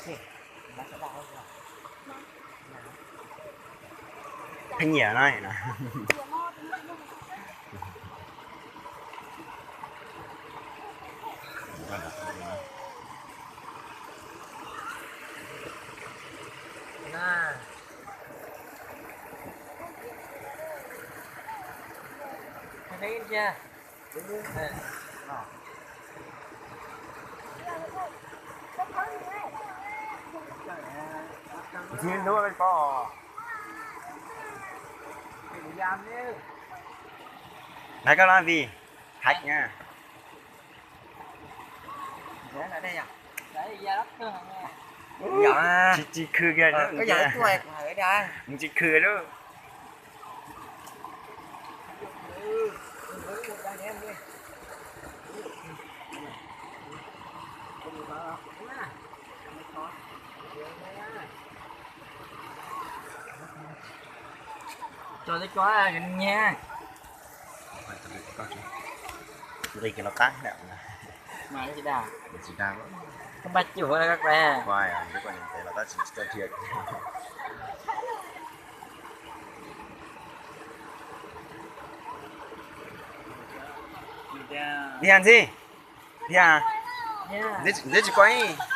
Pheej nyiam no. Nai koj lab vim hack na. Tsis, tsis khw kiag, tsis khw lub. Tso tej ko nyiag. Nqis kiag los qab. Koj npaj cim huv koj. Tiag ntxi, tiag. Ntxim tsis koj ib.